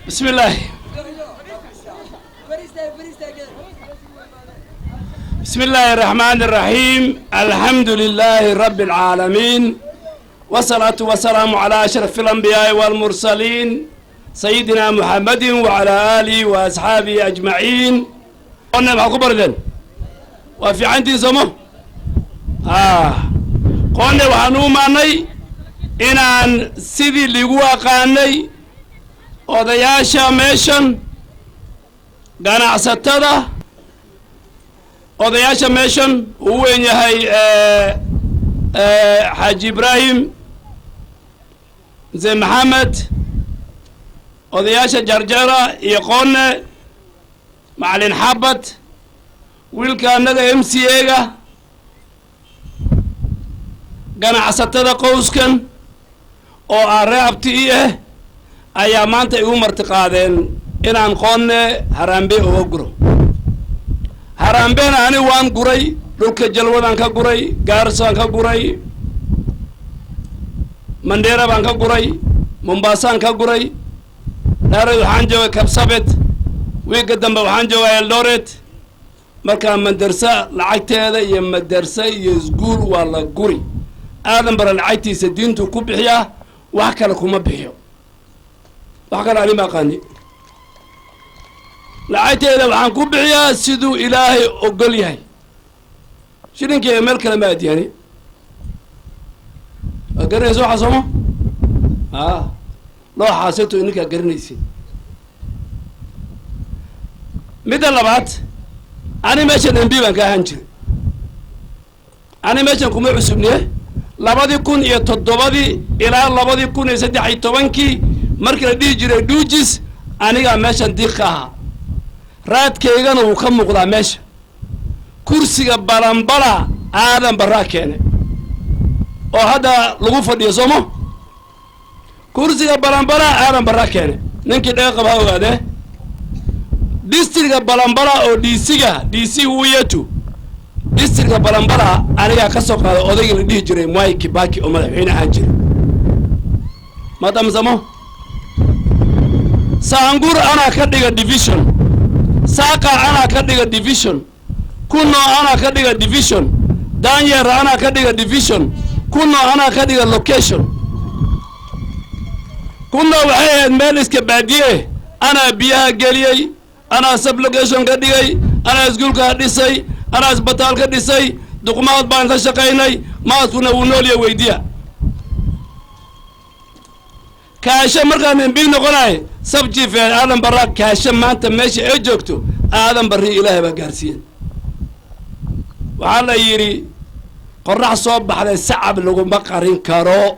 Bismi illaahi, bismi illaahi araxmaani araxiim. Alxamdu lilaahi rabbi alcaalamiin, wasalaatu wasalaamu calaa ashraf alambiyaai waalmursaliin, sayidina muxamedin wacalaa aalihi wa asxaabihi ajmaciin. Qone maxaa ku barideen? Waa fiicantiin somo? Qone waxaan u imaanay inaan sidii ligu aqaanay odayaasha meeshan, ganacsatada, odayaasha meeshan uu weyn yahay Xaaji Ibraahim, Mse Maxamed, odayaasha Jarjara iyo Qoone, Macalin Xabad, wiilka annaga MCA-ga, ganacsatada qowskan oo ah ree abti i ah ayaa maanta igu marti qaadeen inaan Qoone haraambe uga guro. Haraambena ani waan guray, dhulka Jalwadaan ka guray, Gaarsaan ka guray, Mandheera baan ka guray, Mombaasaan ka guray, Dhaareed waxaan joogay Kabsabet, wiigga dambe waxaan joogaa Eldoret. Markaa madarsa lacagteeda iyo madarsa iyo iskuul waa la guri. Aadan Bare lacagtiisa diintuu ku bixiyaa, wax kale kuma bixiyo. Wax kale ani ma aqaani. Lacagteeda waxaan ku bixiyaa siduu Ilaahay ogol yahay. Shilinkeyga meel kale ma aadiyani. Waa garanaysa waxaa sooma a looxaaseto ininkaa garanaysin. Midda labaad, ani meeshan MP baan ka ahaan jiray. Ani meeshan kuma cusubniye. 2007-dii ilaa 2013-kii, markii la dhihi jiray Dujis, anigaa meeshan diiq ka ahaa. Raadkaygana wuu ka muuqdaa meesha. Kursiga Balanbala Aadan Barraa keenay oo hadda lagu fadhiyo sooma? Kursiga Balanbala Aadan Barraa keenay. Ninkii dhaga qaba ha ogaadee. Districtka Balanbala oo DC-ga, DC uyetu, districtka Balanbala anigaa ka soo qaaday odaygii la dhihi jiray Mwai Kibaki oo madaxweyne ahaan jiray. Madamsamo Saangur anaa ka dhiga division, Saaqa anaa ka dhiga division, Kuno anaa ka dhiga division, Daanyeer anaa ka dhiga division, Kuno anaa ka dhiga location. Kuno waxay ahayd meel iska baadiye. Anaa biyaha geliyey, anaa sublocation ka dhigay, anaa iskuulkaa dhisay, anaa isbitaal ka dhisay. Duqmaad baan ka shaqaynay. Maadkuna wuu noolya, weydiya. Kaasho markaan MP noqonay, sub-chief Aadan Barraa. Kaasho maanta meesha ay joogto Aadan Barri Ilaahay baa gaarsiiyey. Waxaa la yidhi, qorax soo baxday sacab laguma qarin karo.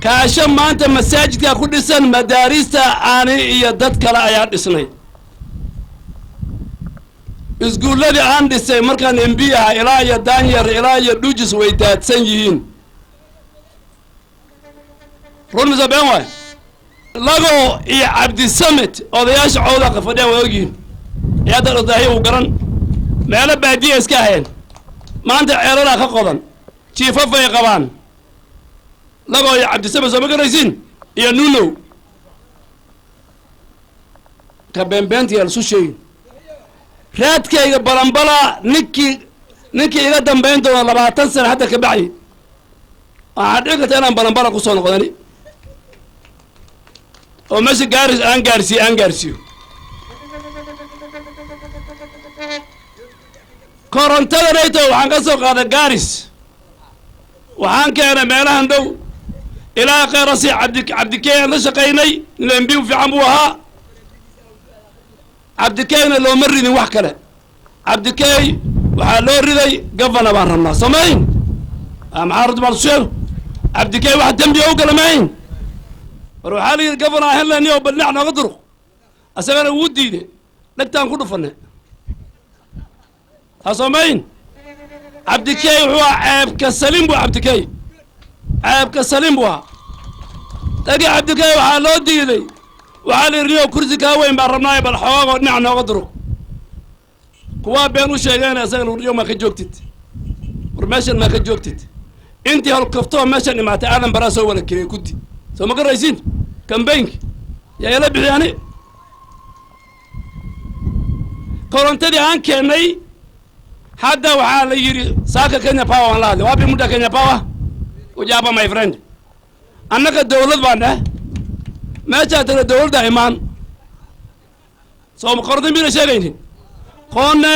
Kaasho maanta masaajidkaa ku dhisan, madaarista ani iyo dad kale ayaa dhisnay. Iskuulladii aan dhisay markaan MP ahaa ilaa iyo Daanyar ilaa iyo Dhujis way daadsan yihiin. Run mise been waay? Lago iyo Cabdisamed, odayaasha cowda fadhiyaan, waa ogyihiin. Ciyaadda dhadaahiya uu garan. Meelo baadiya iska aheen, maanta ceelalaa ka qodan, jiifafay qabaan. Lago iyo Cabdisamed soo ma garaysiin? Iyo Nunow ka beenbeentiyaa lasu sheegin. Raadkayga Balanbala ninkii iga dambayn doona 20 sana hadda ka bacdi, waxaa dhici karta inaan Balanbala kusoo noqdani oo meesha gaaris aan gaarsiiyo, aan gaarsiiyo. Korontada nayto waxaan ka soo qaaday Gaaris, waxaan keenay meelahan dhow. Ilaa kheyrasi Cabdikey aan la shaqaynay. Nin MP u fiican buu ahaa. Cabdikeyna looma ridin wax kale. Cabdikey waxaa loo riday governor baan rabnaa samayn. Maxaa rabta baan sheego? Cabdikey wax dembiya u gala mayn. War waxaa la yidhi, governor ahan leni oo badhinac nooga duruq. Asagana wuu diiday, dhegtaan ku dhufanay. Ha samayn. Cabdikey wuxuu ahaa ceebka salim buu. Cabdikey ceebka salim buu ahaa. Laakiin Cabdikey waxaa loo diiday, waxaa la yidhi, niyo kursi kaa weyn baan rabnaayo, bal xoogoo dhinac nooga duruq. Kuwaa been u sheegeen asagana. Waryo maa ka joogtid? War meeshan maa ka joogtid? Intii holkaftoo meeshan imaatay Aadan Baraa soo wala keliyay guddi. Soo ma garaysiin campaign-ki yaa ila bixi ani? Korontadii aan keennay hadda waxaa la yidhi saaka Kenya Power waan la hadlay. Wapi muda Kenya Power? Ujaba, my friend. Annaga dawlad baan eh, meeshaa tira dawladda imaan. Soo koronto miyna sheegaynin? Qoone,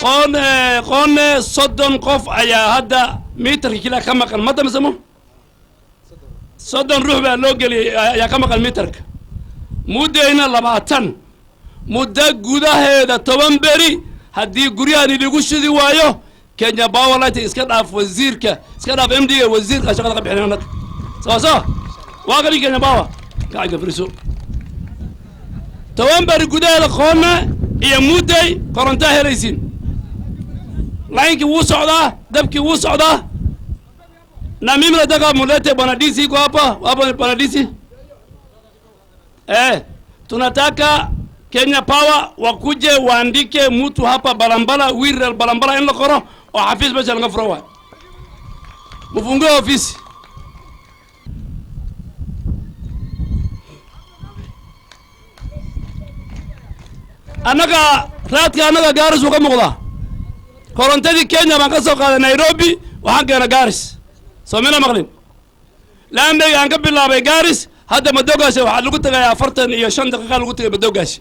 qoone, qoone, 30 qof ayaa hadda mitarka kila ka maqan. Ma damisamo? 30 ruux baa loo geliyey ayaa ka maqan mitarka. Muddayna 20 muddo gudaheeda, 10 beri, haddii guryahan idigu shidi waayo, Kenya Power light iska dhaaf, wasiirka iska dhaaf, MD-ga, wasiirka shaqada ka bixin annaga. Soo so waa qali Kenya Power kacaga firiso. 10 beri gudaheeda qoonna iyo mudday korontaa helaysiin. Line-kii wuu socdaa, dabkii wuu socdaa. Na mimi nataka mulete bwana DC iko hapa. Hapa bwana DC, tunataka Kenya Power wakuje waandike mtu hapa Balambala, wiil Balambala in la qoro oo xafiis meesha laga furo. Waay mfungue ofisi. Annaga raadka annaga Gaaris uu ka muuqdaa. Korontadii Kenya baan ka soo qaaday Nairobi, waxaan keena Gaaris. Soo mina maqlin? Laameyga aan ka bilaabay Gaaris hadda Madoogaashe waxaa lagu tagaya 45 daqiiqa lagu tagay Madoogaashe.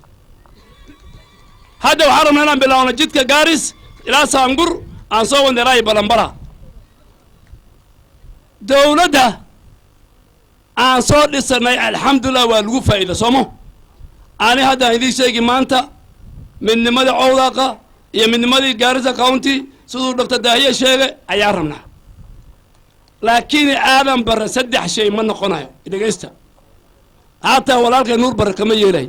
Hadda waxaan rabnaa inaan bilaabno jidka Gaaris ilaa Saangur aan soo wadna ilaa Balambala. Dawladda aan soo dhisanay, alxamdulilah, waa lagu faa'iida. Soomo ani haddaan idiin sheegi maanta midnimadii Cowdaaqa iyo midnimadii Gaarisa County siduu Doctor Daahiye sheegay ayaan rabnaa. Laakiin Aadan Barre saddex shay ma noqonayo. Dhegaysta, hataa walaalkay Nuur Barre kama yeelay.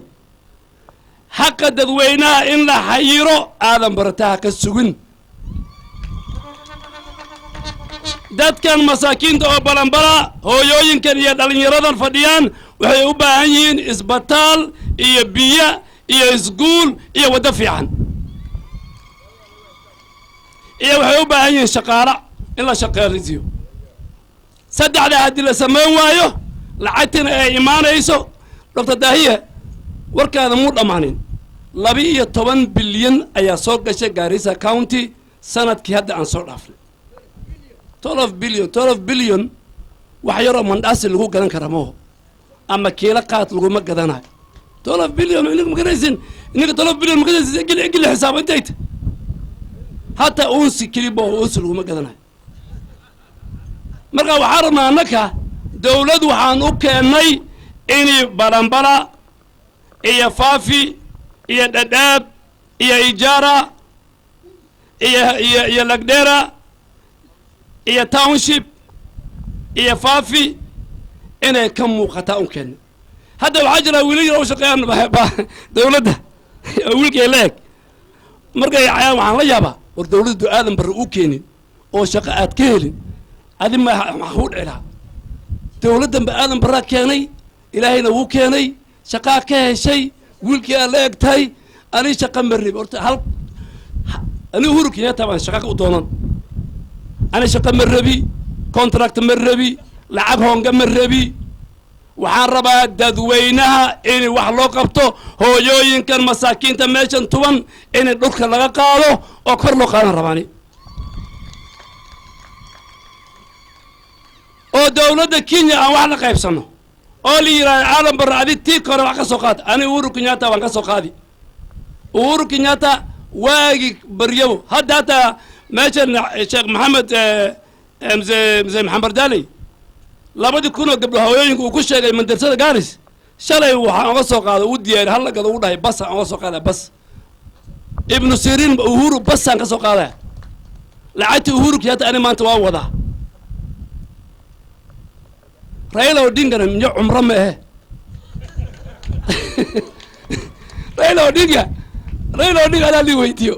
Xaqa dadweynaha in la xayiro Aadan Barre taha ka sugin. Dadkan masaakiinta oo Balanbala, hooyooyinkan iyo dhallinyaradan fadhiyaan, waxay u baahan yihiin isbitaal iyo biyo iyo iskuul iyo waddo fiican, iyo waxay u baahan yihiin shaqaala in la shaqaalisiiyo. Saddexdaa haddii la samayn waayo, lacagtina ay imaanayso. Doctor Daahiye, warkaada muu dhammaanin. 12 bilyan ayaa soo gashay Gaarisa County sanadkii hadda aan soo dhaafnay. 12 billion, 12 billion wax yaroo mandhaasi lagu gadan kara maho ama kiilo qaad laguma gadanayo. 12 billion ininka magaraysin, ininka 12 billion magaraysin. Egili egili xisaab intayta hataa unsi keliba unsi laguma gadanayo. Marka waxaan rabnaa annaka dawlad waxaan u keennay inay Balanbala iyo Faafi iyo Dhadhaab iyo Ijaara iyo Lagdheera iyo township iyo Faafi inay ka muuqataa un keennay. Hadda waxaa jira wiilal yar u shaqeeyaan dawladda oo wiilkay la eg. Markay cayaan waxaan la yaabaa, war dawladdu Aadan Barre u keenin oo shaqo aad ka helin, adi ma maxaa kuu dhici lahaa? Dawladdan ba Aadan Barraa keenay, Ilaahayna wuu keenay, shaqaa ka heshay, wiilkii aad la eg tahay. Ani shaqa ma rabi horta. Hal ani Uhuru Kenyatta baan shaqa u doonan. Ani shaqa ma rabi, contract ma rabi, lacag honga ma rabi. Waxaan rabaa dadweynaha in wax loo qabto, hooyooyinkan masaakiinta meeshan tuban in dhulka laga qaado oo kor loo qaadan rabaani, oo dawladda Kenya aan wax la qaybsano, oo la yidhahdo Aadan Barre adi tii kore wax ka soo qaad. Ani Uhuru Kenyatta waan ka soo qaadi. Uhuru Kenyatta waagi baryabo hadda hataa meeshan Sheekh Maxamed, mse Maxamed Bardaaley, 2000 oo gabdho hooyooyinka uu ku sheegay madrasada Gaaris shalay waxaan oga soo qaaday, u diyaari hal gado, u dhahay bas aan oga soo qaadaya, bas Ibnu Siriin Uhuru basaan ka soo qaadaya. Lacagtii Uhuru Kenyatta ani maanta waa wadaa. Raila Odingana miyo cumro ma ahe? Raila Odinga, Raila Odinga anaa lii weydiiyo.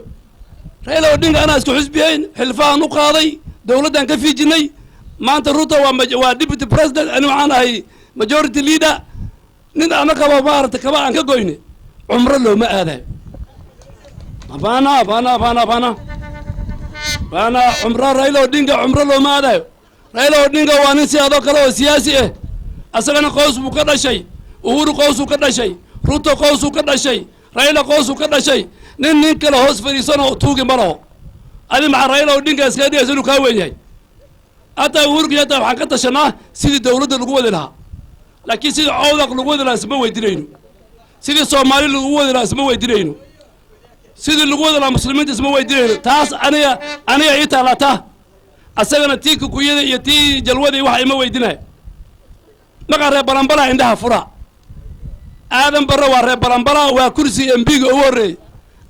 Raila Odinga anaa isku xusbiyeyn, xilfahan u qaaday, dawladdan ka fiijinay. Maanta Ruto waa deputy president, ani waxaan ahay majority leader. Nin ana qabo maarata kaba aan ka goyne cumro looma aadayo. Hapana, hapana, hapana, hapana, hapana. Cumro Raila Odinga cumro looma aadayo. Raila Odinga waa nin si adoo kale oo siyaasi ah. Asagana qoys buu ka dhashay, Uhuru qoysuu ka dhashay, Ruto qoysuu ka dhashay, Raila qoysuu ka dhashay. Nin nin kale hoos fadhiisanoo tuugi ma laho. Adi maxaa Raila Odinga iskaga dhigaysa inuu kaa weyn yahay? Hataa Uhuru Kenyatta waxaan ka tashanaa sidii dawladda lagu wadi lahaa, laakiin sidii Cowdaq lagu wadi lahaa isma weydinayno, sidii Soomaali lagu wadi lahaa isma weydinayno, sidii lagu wadi lahaa Muslimiinta isma weydinayno. Taas aniga ii taalataa, asagana tii Kukuyada iyo tii Jalwada iyo waxa ima weydinaya. Markaa reer Balanbala, indhaha fura. Aadan Barre waa reer Balanbala, waa kursiga MP-ga ugu horreeyey.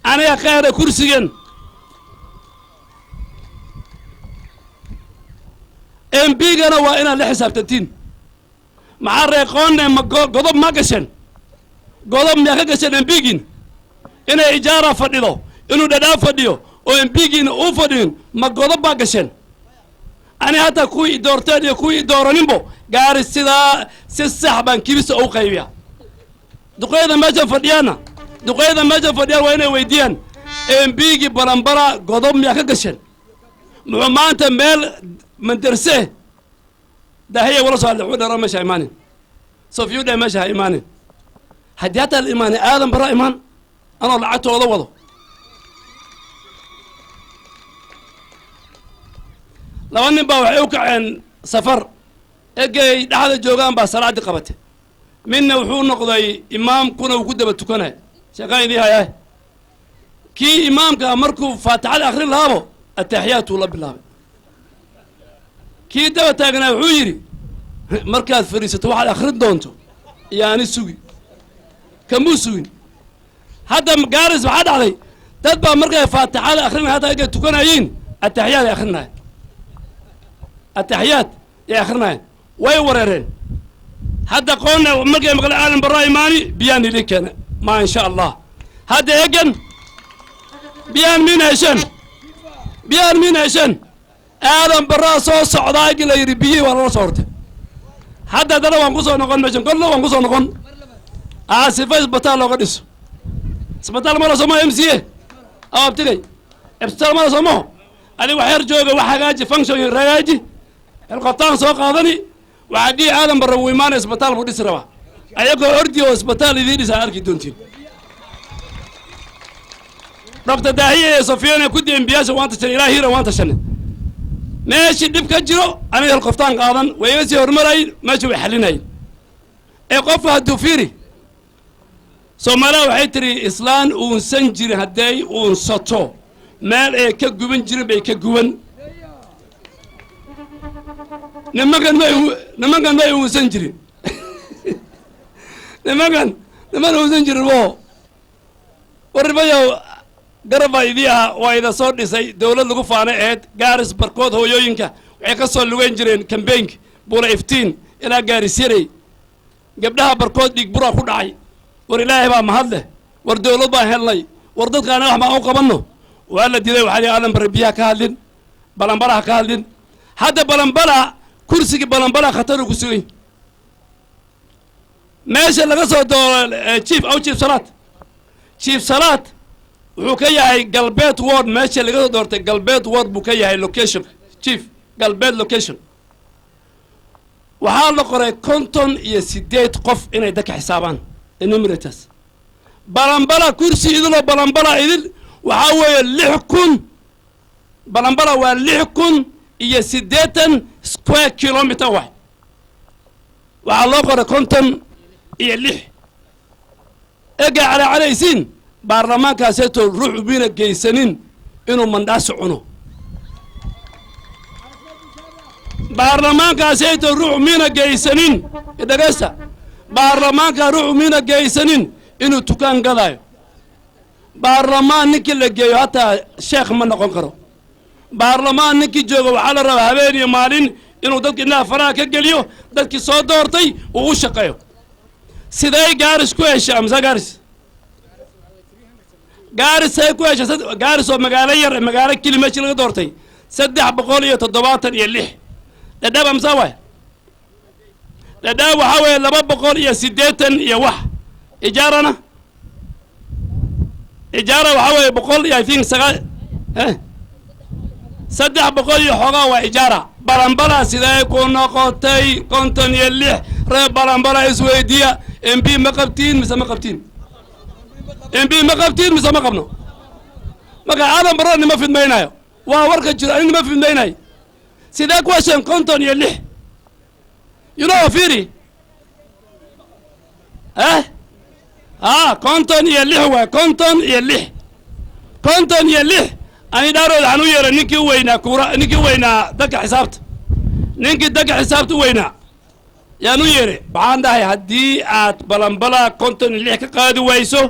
Aniga ka hera kursigan MP-gana waa inaad la xisaabtantiin. Maxaa reeqoonne? Ma godob ma gasheen? Godob miyaa ka gasheen MP-giin? Inay Ijaara fadhido, inuu Dhadhaab fadhiyo oo MP-giina uu fadhiyin, ma godob baa gasheen? Ani hataa kuwii doorteen iyo kuwii dooraninbo, Gaari sidaa si sax baan kibisa u qaybiya. Duqeyda meesha fadhiyaanna, duqeyda meesha fadhiyaan waa inay weydiiyaan MP-gii Balanbala godob miyaa ka gasheen? Muxuu maanta meel mandarse Daahiya wala soo hadlay? Wuxuu dharo meesha ha imaanin, Sofyu dheh meesha ha imaanin. Haddii hataa la imaanin, Aadan Barra imaan anoo lacagtooda wado. Laba nin baa waxay u kaceen safar. Egay dhexda joogaan baa salaaddii qabatay. Midna wuxuu noqday imaamkuna uu ku daba tukanaya. Sheekaan idii hayaay, kii imaamka markuu faatixada akrin lahaabo ataaxiyaadtuu la bilaabay. Kii daba taagnaa wuxuu yidhi, "Markaad fadhiisato waxaad akrin doonto iyoani sugi." Kamuu sugin. Hadda Gaaris maxaa dhacday? Dad baa markay faatixada akrinaya, hataa egay tukanayiin, ataxiyaad ay akrinaya, ataxiyaad ay akrinayaan. Way wareereen. Hadda qoonna markay maqle Aadan Barra imaani, biyaan ili keena ma insha Allah. Hadda egan biyaan miin hesheen, biyaan miin hesheen. Aadan Barraa soo socdaa egi la yidhi, biyihii waa lala soo hortay. Hadda haddana waan ku soo noqon meeshan, kolna waan ku soo noqon. Sifa isbitaal looga dhiso. Isbitaal mala soomaho, MCA aw abtigay, isbitaal mala soomaho. Adig wax yar jooga, wax hagaaji, function hagaaji, xilqabtaan soo qaadani. Waxaa dhihi Aadan Barra wuu imaanaya, isbitaal buu dhisi rabaa. Ayagoo ordi oo isbitaal idiin dhisa arki doontiin. Doctor Daahiya iyo Sofiyana kuddi MP-yaasha waan tashanay, ilaa Hiira waan tashanay. Meeshii dhib ka jiro aniga helqoftaan qaadan, way iga sii hormarayin, meesha way xalinayin. Ee qofka hadduu fiiri, Soomaalida waxay tidhi, islaan uunsan jirin hadday uunsato, meel ay ka guban jirin bay ka guban. Nimankan may, nimankan may uunsan jirin. Nimankan niman uunsan jirin wo. Warrimayow, garab baa idii ahaa, waa ida soo dhisay. Dawlad lagu faanay aheyd Gaaris. Barkood hooyooyinka waxay ka soo lugeyn jireen kambeynka Buula Iftiin ilaa Gaarisyarey. Gabdhaha barkood dhiig buraa ku dhacay. War Ilaahay baa mahad leh, war dawlad baan helnay, war dadkaana wax baan u qabanno. Waa la dilay. Waxaa lihi Aadan Barre biyaha ka hadlin, Balanbalaha ka hadlin. Hadda Balanbala, kursigii Balanbala khataruu ku sugay. Meesha laga soo dooro chief aw Chief Salaad, Chief Salaad wuxuu ka yahay Galbeed ward. Meesha laga soo doortay Galbeed ward buu ka yahay location chief, Galbeed location. Waxaa la qoray 58 qof inay dadka xisaabaan, enumerators. Balanbala kursi idiloo Balanbala idil waxaa weeye 6,000. Balanbala waa 6,080 square kilometer waay. Waxaa loo qoray 56. Ega calaacalaysiin baarlamaankaaseeto ruux ubiina geysanin inuu mandhaasi cuno. Baarlamaankaaseeto ruux miina geysanin, dhegaysta, baarlamaanka ruux miina geysanin inuu tukaan gadaayo. Baarlamaan ninkii la geeyo hataa sheekh ma noqon karo. Baarlamaan ninkii jooga waxaa la rabaa habeen iyo maalin inuu dadka indhaha faraha ka geliyo, dadkii soo doortay uu u shaqeeyo. Sidee Gaaris ku heshay? Amse Gaaris, Gaaris say ku heshay? Gaaris oo magaalo yar, magaalo keli, meeshii laga doortay 376. Dhadhaab amsa waay? Dhadhaab waxaa weeye 280 iyo wax. Ijaarana, Ijaara waxaa weeye 100 iyo, I think, sagaa 300 iyo xoogaa waa Ijaara. Balanbala sidee ku noqotay 56? Reer Balanbala isweydiiya, MP ma qabtiin mise ma qabtiin? MP ma qabtiin mise ma qabno? Marka Aadan Barre nima fidmaynayo, waa warka jiro. Ani nima fidmaynayo. Sidee ku hesheen 56? Firi, 56 waay, 56, 56. Ani dhaarood waxaan u yeeray ninkii u weynaa kuura, ninkii u weynaa dadka xisaabta, ninkii dadka xisaabta u weynaa yaan u yeeray. Waxaan dhahay, haddii aad Balanbala 56 ka qaadi wayso,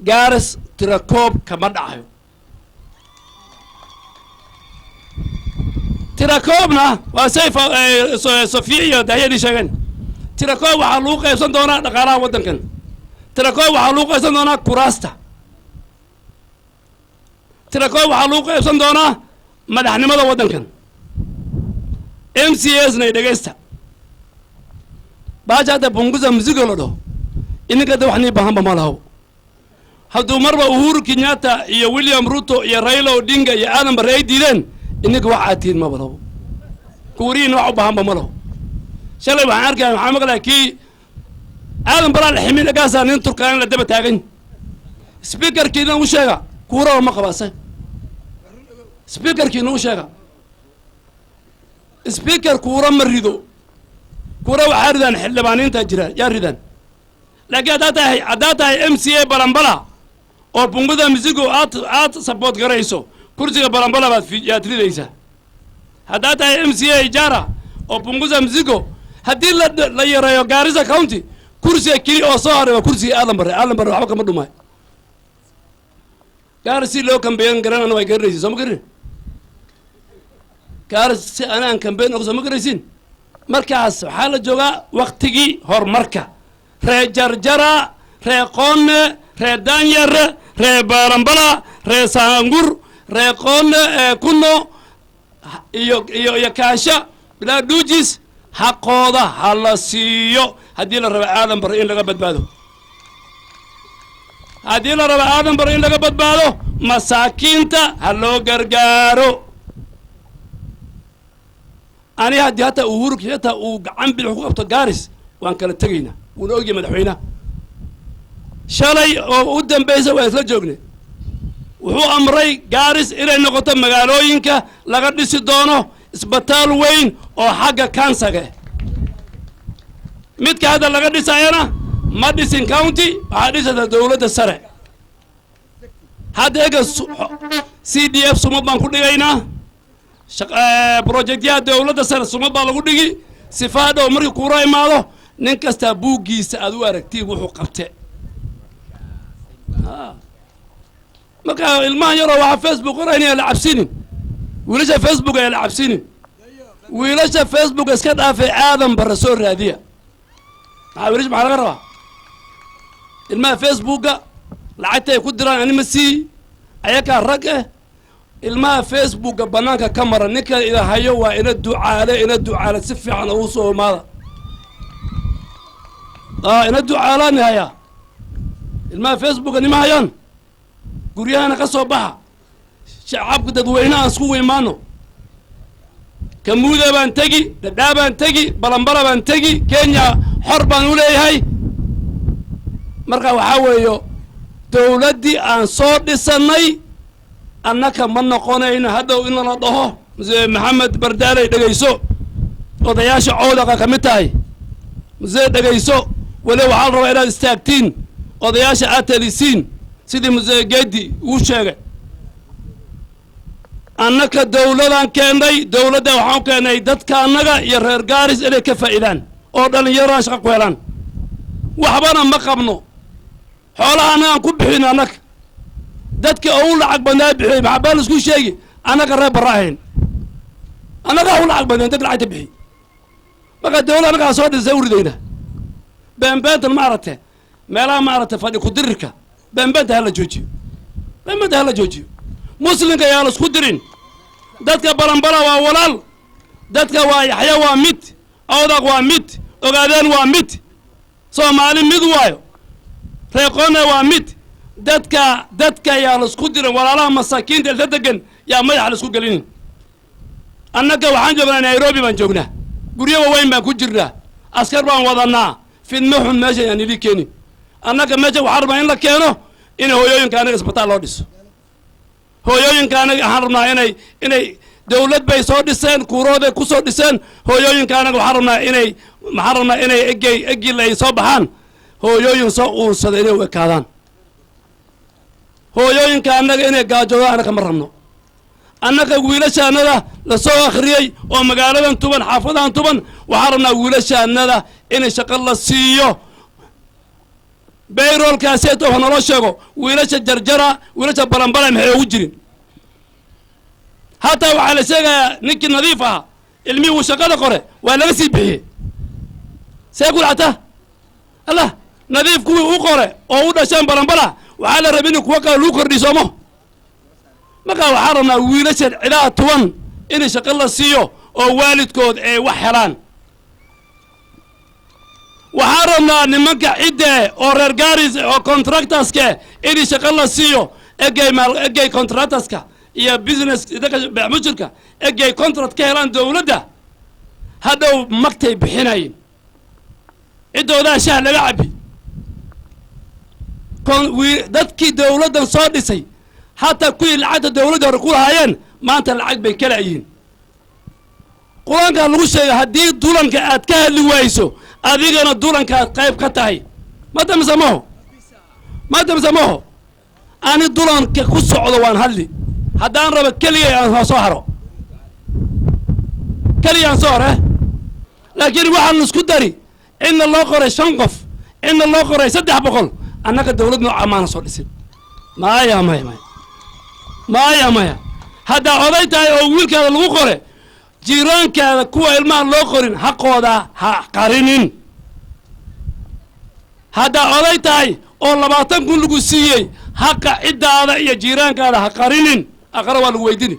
Gaaris tirakoob kama dhacayo. Tirakoobna waa say Sofiya iyo Dahyadii sheegeen. Tirakoob waxaa lagu qaybsan doonaa dhaqaalaha waddankan. Tirakoob waxaa lagu qaybsan doonaa kuraasta. Tirakoob waxaa lagu qaybsan doonaa madaxnimada waddankan. MCAs nay dhegaysta, baasha hadda punguza mzigo la dhaho, ininka da wax nii bahanba ma laho. Hadduu marba Uhuru Kenyatta iyo William Ruto iyo Raila Odinga iyo Aadan Barre ay diideen, ininka wax aad tihiin maba laho, kuurihiin wax u bahanba ma laho. Shalay waxaan arkaya, waxaan maqlaya kii Aadan Baraa la ximin agaasaa nin Turkaan la daba taagan. Speakerkiina u sheega, kuuraba ma qabase. Speakerkiina u sheega, speaker kuura ma rido. Kuura waxaa ridaan xildhibaaniinta jira, yaa ridaan. Laakiin haddaa tahay MCA Balanbala oo punguza mzigo aad support garayso, kursiga Balanbala baad yaad ridaysaa. Haddaa tahay MCA Ijara oo punguza mzigo, haddii la yareeyo Gaarisa County, kursiga keli oo soo haray waa kursiga Aadan Barre. Aadan Barre waxba kama dhumaayo. Gaaris si loo campaign garanana way garanaysin, soo ma garin? Gaaris si anaan campaign og, soo ma garaysin? Markaas waxaa la joogaa waktigii horumarka. Ree Jarjara, ree Qoonne, ree Daanyare, ree Balanbala, ree Saangur, ree Qoonne, ee Kuno iyo Kaasha bilaa Dhuujis, xaqooda ha la siiyo haddii la rabo Aadan Barre in laga badbaado. Haddii la rabo Aadan Barre in laga badbaado, masaakiinta ha loo gargaaro. Ani haddii hataa Uhuru Kenyatta uu gacan bidix ku qabto Gaaris, waan kala tegaynaa, wuuna ogyahay madaxweynaha. Shalay oo u dambaysa waan isla joognay. Wuxuu amray Gaaris inay noqoto magaalooyinka laga dhisi doono isbitaal weyn oo xagga kansarka. Midka hadda laga dhisayana ma dhisin county, waxaa dhisaysa dowladda sare. Hadda ega CDF sumad baan ku dhigaynaa, projectyaha dowladda sare sumad baa lagu dhigi, sifaa dhow markii kuura imaado nin kastaa buuggiisa aad u aragtiin wuxuu qabte. Marka ilmahan yaroo waxaa Facebook qoraynaya la cabsinin, wiilasha Facebook ayaa la cabsinin, wiilasha Facebook iska dhaafay, Aadan Barre soo raadiya. Maxaa wiilasha, maxaa laga rabaa? Ilmaha Facebooka lacagta ay ku diraan ani ma sii, ayakaa rag eh. Ilmaha Facebooka banaanka ka mara, ninka ida hayo waa ina ducaale, ina ducaale si fiican ugu soo imaada. Ina ducaalaani hayaa ilmaha Facebooka nima hayaan. Guryahana ka soo baxa, shacabka dadweyne aan iskugu imaano. Kamuuda baan tegi, Dhadhaa baan tegi, Balanbala baan tegi. Kenya xor baan u leeyahay. Marka waxaa weeyo, dowladdii aan soo dhisannay annaka ma noqonayno hadhow in lala dhaho. Muse Maxamed Bardaaley, dhegayso, odayaasha coodaqa ka mid tahay. Muse, dhegayso, weli waxaa la rabaa inaad istaagtiin, odayaasha aad talisiin, sidii Muse Geedi uu sheegay. Annaka dowladaan keennay. Dowladda waxaan u keennay dadka annaga iyo reer Gaaris inay ka faa'iidaan oo dhallinyaraan shaqa ku helaan. Waxbana ma qabno, xoolaha annagaan ku bixin. Annaga dadka ugu lacag badnaa bixiyey, maxaa baan isku sheegi? Annaga reer Barra ahayn, annagaa ugu lacag badneen dad lacagta bixiy. Marka dowladda annagaa soo dhisay u ridayna. Beenbeentan ma aragte, meelaha ma aragte fadhi kudirirka, beenbeenta hala joojiyo, beenbeenta hala joojiyo. Muslimka yaa la isku dirin. Dadka Balanbala waa walaal, dadka waa Yaxya waa mid, Awdaq waa mid, Ogaadeen waa mid, Soomaali mid waayo, Reeqoona waa mid. Dadka yaa la isku dirin. Walaalaha masaakiinta ilta degan yaa madaxa la isku gelinin. Annaga waxaan joognaa Nairobi baan joognaa. Guryo waaweyn baan ku jirnaa, askar baan wadanaa. Fidmo xun meesha yaan ili keenin. Annaga meesha waxaan rabnaa in la keeno in hooyooyinka anaga isbitaal loo dhiso. Hooyooyinka anaga waxaan rabnaa inay dawlad bay soo dhiseen, kuurooday ku soo dhiseen. Hooyooyinka anaga waxaan rabnaa inay, maxaan rabnaa inay egey egil ay soo baxaan, hooyooyin soo uursada inay u ekaadaan. Hooyooyinka annaga inay gaajoodaan annaga ma rabno. Annaga wiilashaanada la soo akhriyey oo magaaladan tuban, xaafadahan tuban, waxaan rabnaa wiilashaanada inay shaqo la siiyo. Payroll-kaaseeto wax naloo sheego. Wiilasha jarjara, wiilasha balanbala maxay ugu jirin? Hataa waxaa la sheegayaa ninkii nadiif ahaa, ilmihii uu shaqada qore, waa laga sii bixiyey. See ku dhacta? Allah, nadiif kuwii u qore oo u dhasheen balanbala, waxaa la rabay in kuwa kale lagu kordhiyo, soomo? Markaa waxaan rabnaa wiilasha cidaha tuban in shaqo la siiyo oo waalidkood ay wax helaan. Waxaan rabnaa nimanka cidde oo reer Gaaris oo contractors-ka in shaqo la siiyo. Egay maal, egay contractors-ka iyo business dadka beecmushirka, egay contract ka helaan dowladda, hadhow magtay bixinayin, ciddoodaa shah laga cabi. Dadkii dowladdan soo dhisay, hataa kuwii lacagta dowladda hore ku lahaayeen, maanta lacag bay kala yihiin. Qur-aankaa lagu sheegay, haddii dulanka aad ka hadli wayso, adigana dulankaad qayb ka tahay. Ma damisa maho? Ma damisa maho? Ani dulanka ku socdo waan hadli. Haddaan rabo keligay aan soo haro, keliya aan soo hore. Laakiin waxaan isku dari cidna loo qoray shan qof, cidna loo qoray 300. Annaga dawlad nooca maana soo dhisin. Maya, maya, maya, maya, maya. Haddaa oday tahay oo wiilkaada lagu qore, jiiraankaada kuwa ilmaha loo qorin xaqooda ha qarinin. Haddaa oday tahay oo 20,000 lagu siiyey, haqa ciddaada iyo jiiraankaada ha qarinin. Aqara waa lagu weydini.